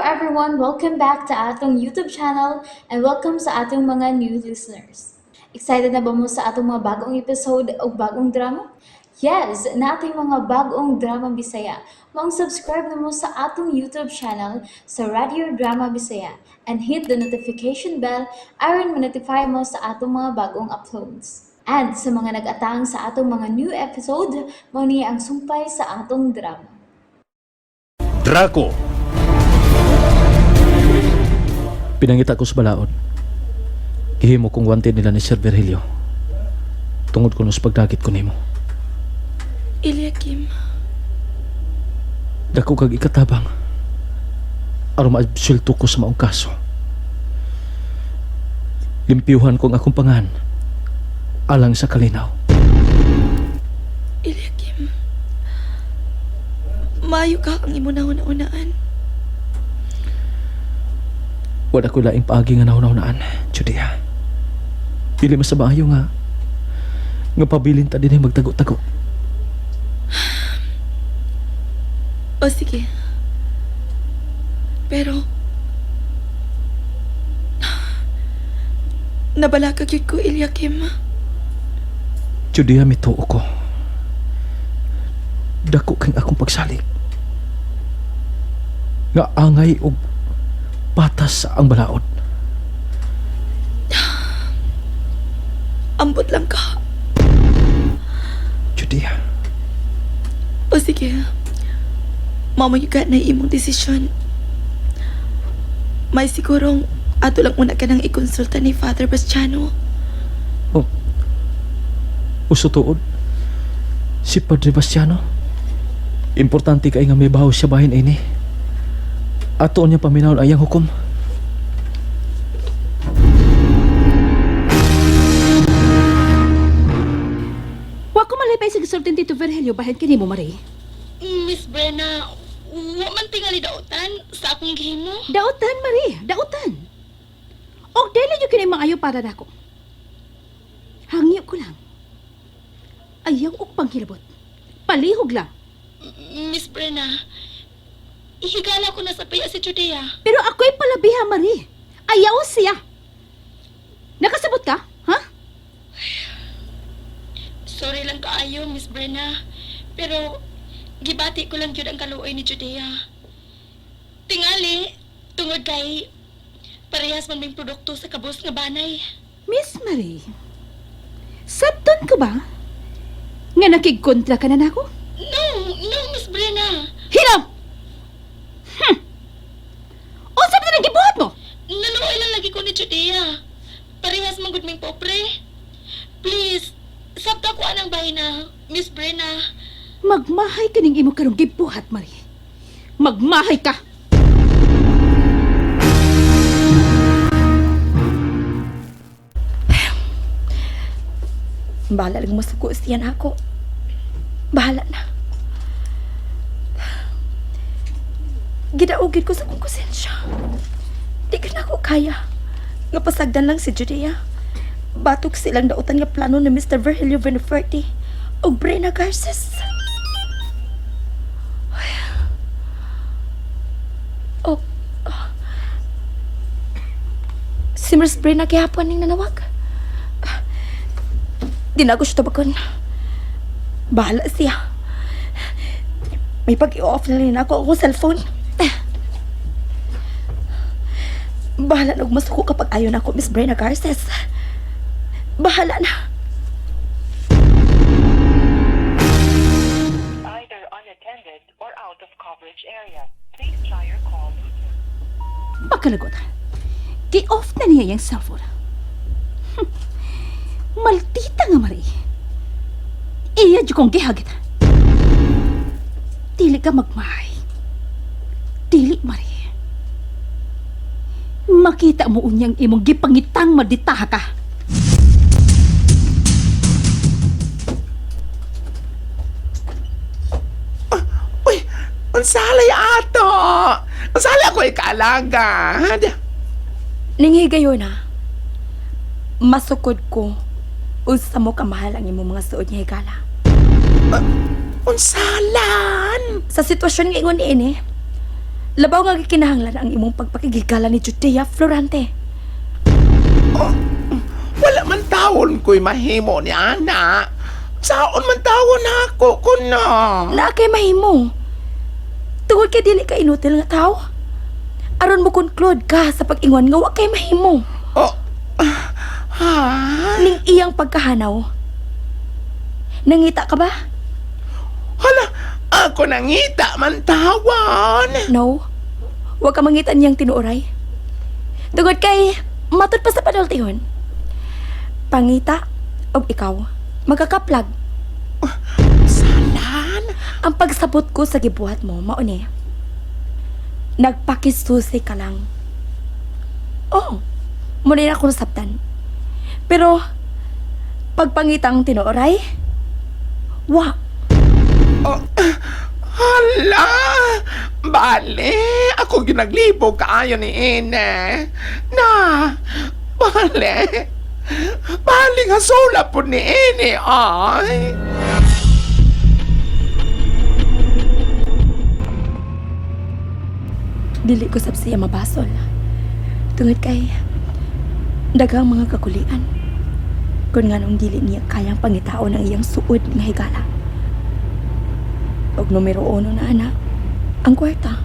everyone! Welcome back to atong YouTube channel and welcome sa atong mga new listeners. Excited na ba mo sa atong mga bagong episode o bagong drama? Yes, nating mga bagong drama Bisaya. Maong subscribe na mo sa atong YouTube channel sa Radio Drama Bisaya and hit the notification bell aron ma-notify mo sa atong mga bagong uploads. And sa mga nag-atang sa atong mga new episode, mao ni ang sumpay sa atong drama. Draco. Pinangita ko sa balaod. Gihimo kong wanted nila ni Sir Virgilio. Tungod ko sa pagdagit ko nimo. Eliakim, Dako kag ikatabang. Aron maabsulto ko sa maong kaso. Limpyuhan ko ang akong pangan. Alang sa kalinaw. Eliakim. Maayo ka ang imo nahuna-unaan. Wala ko laing paagi nga nahunahunaan, Judea. Dili mas sa maayo nga nga pabilin ta dinhi magtago-tago. O sige. Pero nabalaka gyud ko, Eliakim. Judea, mituo ko. Dako kang akong pagsalig. Nga angay og patas ang balaod. Ambot lang ka. Judea, O sige. Mamayuga na imong desisyon. May sigurong ato lang una ka nang ikonsulta ni Father Bastiano. Uso tuod. Si Padre Bastiano. Importante kay nga may baho siya bahin ini. Ato niya paminawon ayang hukom. Wa ko malipay sa gisulti ni Tito Virgilio bahin kini mo, Marie. Miss Brenna, wa man tingali dautan sa akong gihimo. Dautan, Marie, dautan. Og dili jud kini maayo para nako. Hangyo ko lang. Ayaw og panghilabot. Palihog lang. Miss Brenna, ihigala ko na sa paya si Judea. Pero ako'y palabiha, Marie. Ayaw siya. Nakasabot ka? Ha? Sorry lang kaayo, Miss Brenna. Pero gibati ko lang gyud ang kaluoy ni Judea. Tingali, tungod kay parehas man ming produkto sa kabos nga banay. Miss Marie, sabton ko ba? Nga nakigkontra ka na nako? No, no, Miss Brenna. Hilaw! Unsa ba nang gibuhat mo? Naluoy lang lagi ko ni Judea. Parehas man gud ming pobre. Please, sabta ko anang bahin na, Miss Brenna. Magmahay ka ning imo karong gibuhat, Marie. Magmahay ka! Bahala lang masuko siya na ako. Bahala na. Gidaogin ko sa akong konsensya. Di ka na ako kaya. Nga pasagdan lang si Judea. Batok silang dautan nga plano ni Mr. Virgilio Beneferti ug Brena Garces. Ay. Oh, oh. Si Miss Brena gihapon ning nanawag. Di na ako siya tabagon. Bahala siya. May pag-i-off na rin ako akong cellphone. Bahala na og masuko kapag ayaw na ako, Miss Brena Garces. Bahala na. Either unattended or out of coverage area. Please try your call later. Pagkalagot. Gi-off na niya yung cellphone. Maldita nga, Marie. Iya jud kong gihagit. Dili ka magmahay. Dili, Marie. Makita mo unyang imong gipangitang malditaha ka. Uy, unsalay ato. Unsalay ako ikaalagad. Ning higayon na, masukod ko unsa mo kamahal ang imong mga suod nga higala. Unsalan? Sa sitwasyon nga ingon niini, Labaw nga gikinahanglan ang imong pagpakigigala ni Judea Florante. Wala man tawon ko'y mahimo ni ana. Saon man tawon ako kuno. Naa kay mahimo. Tungod kay dili ka inutil nga tao. Aron mo conclude ka sa pag-ingon nga wa kay mahimo. Oh. Ha? Ning iyang pagkahanaw. Nangita ka ba? Hala, ako nangita man tawon. No. Wa ka mangita niyang tinuoray. Tungod kay matud pa sa panultihon. Pangita og ikaw magkakaplag. Salan? Ang pagsabot ko sa gibuhat mo, mauni. Nagpakisusi ka lang. Oh, muna na ako nasabtan. Pero, pagpangitang tinuoray, wa. Oh, hala! Bale, ako ginaglibog kaayo ni Ine. Na, bale. Bale nga sola po ni Ine, ay. Dili ko sab siya mabasol. Tungod kay, daghang mga kakulian. Kung nga nung dili niya kayang pangitaon ang iyang suod nga higala. Og numero uno na ana, ang kwarta.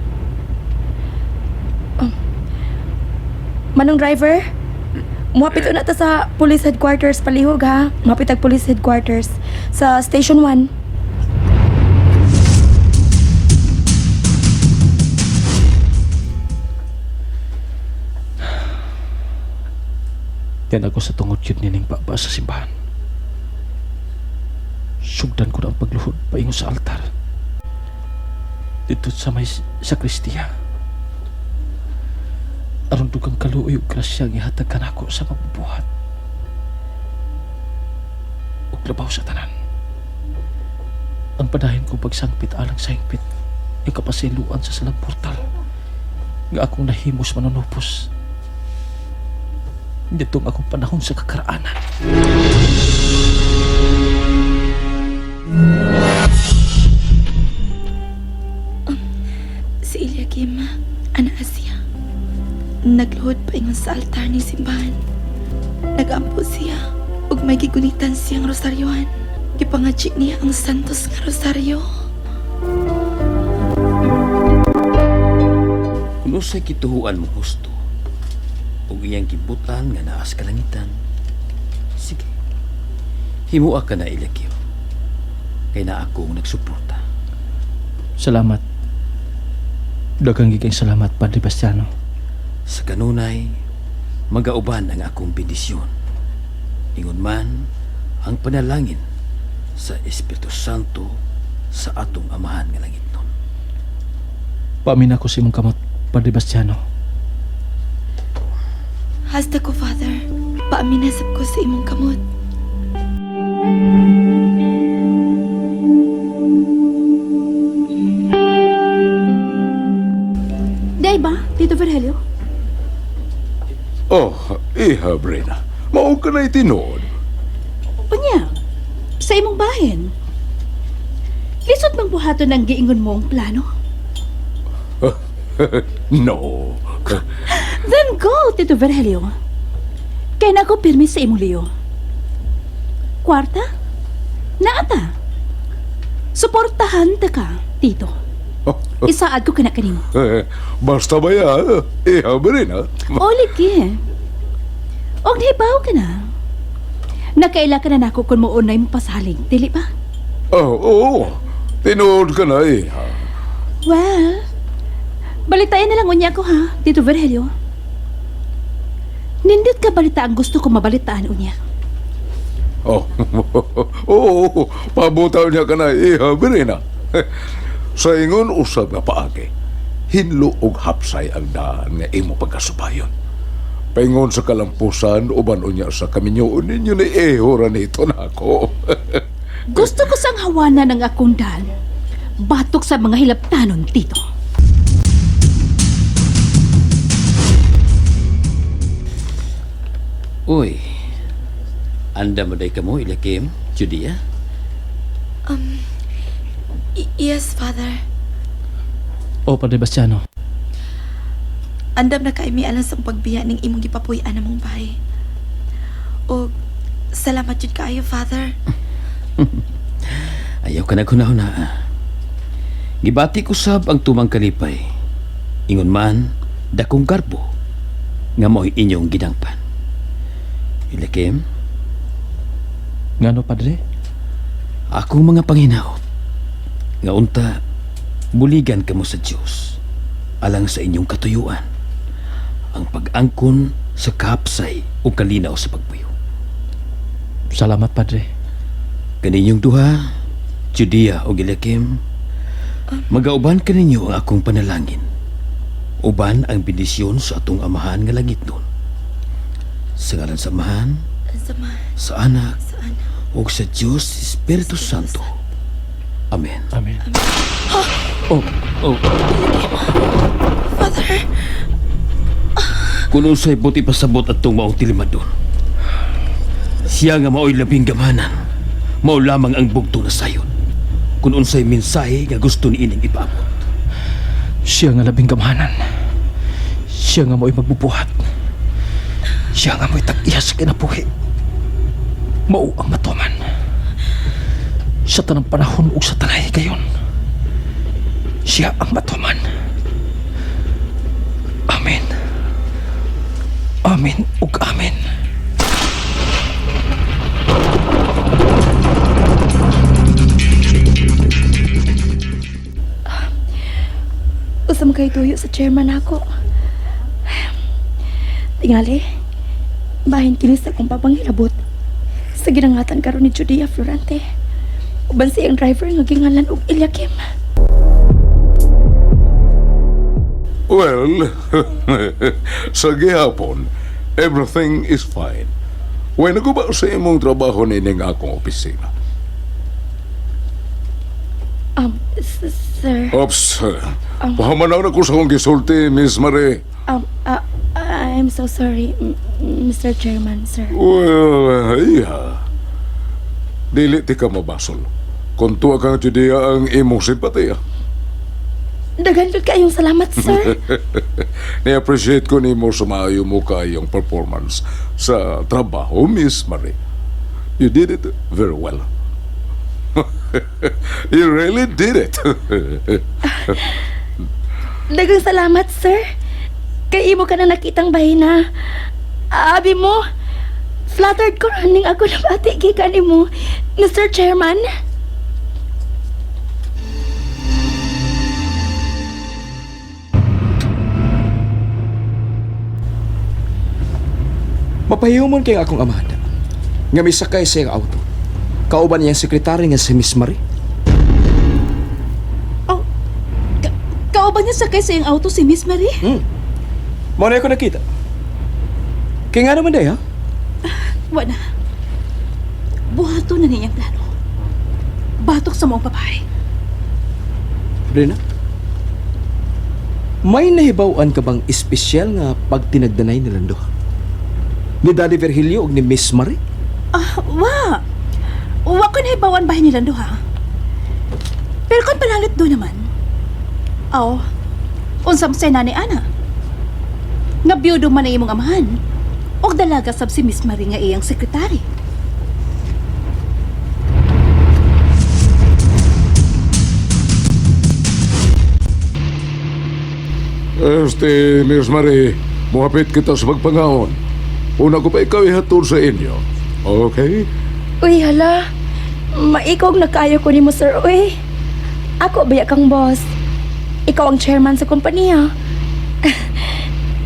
Manong driver, muhapit na ta sa police headquarters palihog ha. Muhapit ag police headquarters sa Station 1. Yan ako sa tungod yun nining baba sa simbahan. Sugdan ko na ang pagluhod paingon sa altar. Dito sa may sakristiya. Aron dugang kaluoy ug grasya ang ihatag kanako sa magbubuhat. Ug labaw sa tanan. Ang padayon kong pagsangpit alang sa hingpit yung kapasiluan sa salang portal nga akong nahimos manunupos. Ditong akong panahon sa kakaraanan. Si Eliakim, ana siya. Nagluhod paingon sa altar ng simbahan. Nagampo siya ug may gigunitan siyang rosaryohan. Gipangadyi niya ang santos nga rosaryo. Kung usay kituhuan mo husto, ug iyang gibutan nga naa sa kalangitan, sige, himua ka na Eliakim, kay naa akong nagsuporta. Salamat. Daghang giging salamat, Padre Bastiano. Sa kanunay, magauban ang akong bendisyon. Ingon man ang panalangin sa Espiritu Santo sa atong amahan nga langit nun. Paamin ako sa imong kamot, Padre Bastiano. Hasta ko, Father. Paaminasap ko sa imong kamot. Day ba, Tito Virgilio? Oh, iha, Brena. Mao ka na itinuod. Unya, sa imong bahin. Lisod mang buhaton ang giingon mong plano. No. Then go, Tito Virgilio. Kaya na ako pirmi sa imong liyo. Kwarta? Naata. Suportahan ta ka, Tito. Isaad ko kana kanimo. Basta ba ya? Iha, Brena. O ligi. Og nahibaw ka na. Nakaila ka na nako kung muunay mo pasalig, dili ba? Oh, oo. Tinuod ka na, iha. Well, balitain na lang unya ko ha, Tito Virgilio. Nindot ka balita ang gusto ko mabalitaan unya. Oh, oo, pabutaw niya ka na, iha, Brena. Sa ingon usab nga paagi, hinlo og hapsay ang daan nga imo pagkasubayon. Paingon sa kalampusan, uban unya sa kaminyoon ninyo ni Ehora nito na ako. Gusto ko sang hawanan ng akong daan. Batok sa mga hilaptanon, Tito. Uy, anda mo day kamo, Eliakim, Judea? Yes, Father. O, Padre Bastiano. Andam na kay mi alang sa pagbiya ning imong gipapuy-an namong bahay. Og salamat jud kaayo, Father. Ayaw ka naghuna-huna. Gibati ko sab ang tumang kalipay. Ingon man, dakong garbo nga mao'y inyong gidangpan. Ilikim, Ngano, Padre? akong mga panginaot, nga unta, buligan kamo sa Dios alang sa inyong katuyuan, ang pag-angkon sa kapsay o kalinaw sa pagpuyo. Salamat, Padre. Kaninyong duha, Judea o Eliakim, magauban kaninyo ang akong panalangin. Uban ang bendisyon sa atong amahan nga langit nun. Sa ngalan sa amahan, Sa ma, sa anak, sa anak. ug sa Dios Espiritu Santo. Amen. Amen. Oh, oh, Father, Kung unsay buti pasabot atong maong tilimadon. Siya nga mao'y labing gamanan, mao lamang ang bugto na sayon. Kung unsay mensahe nga gusto niining ipaabot. Siya nga labing gamhanan. Siya nga mo'y magbubuhat. Siya nga mo'y tag-iya sa kinabuhi. Mao ang matuman. Sa tanang panahon ug sa tanay gayon. Siya ang matuman. Amen. Amen ug amen. Usam kay tuyo sa chairman ako. Tingali, bahin kini sa akong papanghilabot. Sa ginangatan karon ni Judea Florante. Uban siyang driver nga gingalan og Eliakim. Well, sa gihapon, everything is fine. When naguba sa imong trabaho nining akong opisina. Sir, Ops, pahamanaw na ko sa akong gisulti, Miss Marie. I'm so sorry, Mr. Chairman, sir. Well, iya. Dili ti ka mabasol. Kung tuwa kang Judea ang imong simpatiya. Daghan jud kayong salamat, sir. Ni-appreciate ko nimo sa maayo mo kayong performance sa trabaho, Miss Marie. You did it very well. You really did it. Daghang salamat, sir. Kay imo ka na nakitang bahina. Abi mo, flattered ko running ako na bati gikan nimo, Mr. Chairman. Mapahiyumon kay akong amahan. Nga misakay sa iyang auto. Kauban niyang sekretary nga si Miss Marie. Oh, kauban niya sakay sa iyang auto si Miss Marie? Mao na ako nakita. Kaya nga naman day, ha? Wa na. Buhato na niyang plano. Batok sa mong babae. Brina? May nahibaw-an ka bang espesyal nga pagtinagdanay ni Lando? Ni Daddy Virgilio ug ni Miss Marie? Ah, wa. Wa ko nahibawan bahay nilang duha. Pero kung panalit do naman. Aw, unsam say na ni Ana. Nga biyudo man ang imong amahan. Og dalaga sab si Miss Marie nga iyang sekretary. Este, Miss Marie, muhapit kita sa pagpangaon. Una ko pa ikaw ihatod sa inyo. Okay? Uy, hala. Maikog na kayo ko nimo, sir. Uy, ako baya kang boss. Ikaw ang chairman sa kompanya.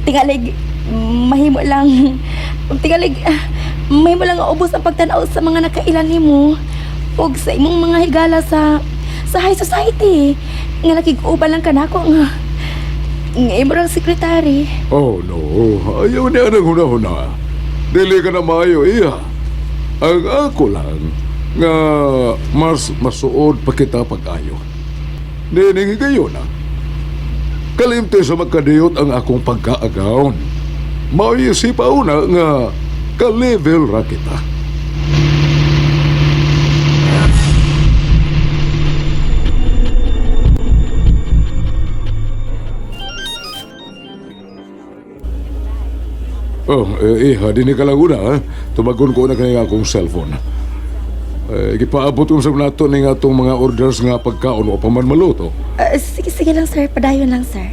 Tingalig, mahimo lang. Tingalig, mahimo lang ubos ang pagtan-aw sa mga nakailan nimo ug sa imong mga higala sa high society. Nga nakig-uban lang kanako nga nga imo rang sekretary. Oh no, ayaw niya ng huna-huna. Dili ka na maayo, iya. Ang ako lang, nga mas masuod pa kita pag-ayo. Nining kayo na. Kalimte sa magkadiyot ang akong pagkaagaon. Mao'y pa una nga ka-level ra kita. Oh, iha, dinhi ka lang una, ha? Tubagon ko na kani akong cellphone. Eh, gipaabot ko sa nato ning atong mga orders nga pagkaon o pa man maluto. Sige, sige lang, sir. Padayon lang, sir.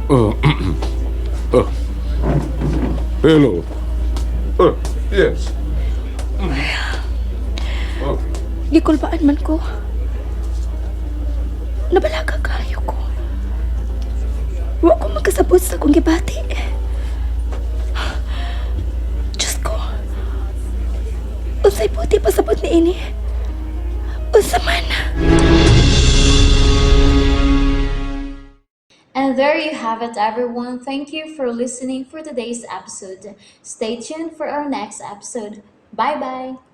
Oh. Oh. Hello. Oh, yes. Oh. Gikulbaan man ko. Nabalaga kayo ko. Wa ko magkasabot sa akong gibati. Diyos ko. Unsay buti pasabot ni ini? Unsa man? And there you have it, everyone. Thank you for listening for today's episode. Stay tuned for our next episode. Bye bye.